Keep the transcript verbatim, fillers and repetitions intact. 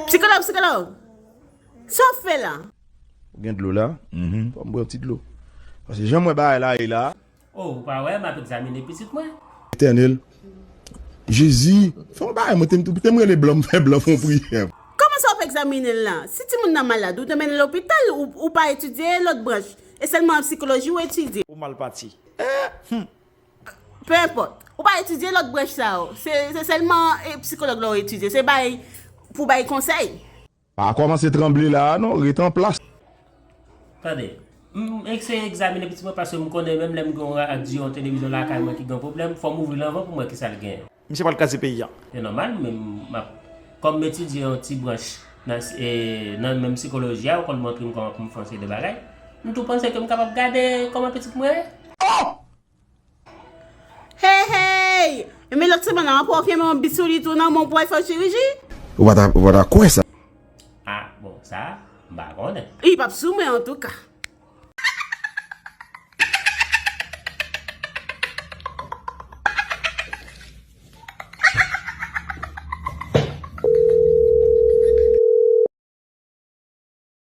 Psikològ, psikològ, sa w fè la? Ou gen dlo la? Mhm. Fò m pran ti dlo. Paske jan mwen bagay la ye la. Oh, ou pa wè m ap egzamine pitit mwen? Etènèl. Jezi, fè yon bagay, mwen te m te m rele blan, m fè blan fè yon priyè. Kòman sa w ap egzamine l la? Si timoun nan malad, ou te mennen l lopital, ou, ou pa etidye lòt branch. E sèlman an sikoloji ou etidye. Ou mal pati. Pe enpòt. Ou pa etidye lòt branch sa yo. Se, se sèlman e, psikològ la ou etidye. Se bay, pou bay konsèy. Pa kòmanse tranble la a non, ret an plas. Tande, m eseye egzamine pitit mwen paske m konnen menm lè m gen yon radyo, yon televizyon lakay mwen ki gen pwoblèm, fò m ouvri l anvan pou m wè kisa l genyen. Misye pral kraze peyi a. Se nòmal, men m ap, kòm m etidye yon ti branch nan, e, nan menm sikoloji a, ou konn montre m kòman pou m fè yon seri de bagay, m tou panse ke m kapab gade kòman pitit mwen ye. Oh! Hey, hey! Men lòt semèn nan, w ap wè w kenbe yon bistouli tou nan men w pou w al fè chiriji? Ou pa ta, ou pa ta kwè sa. Ah, bon, sa, m pa konnen. Li p ap sou mwen, antouka.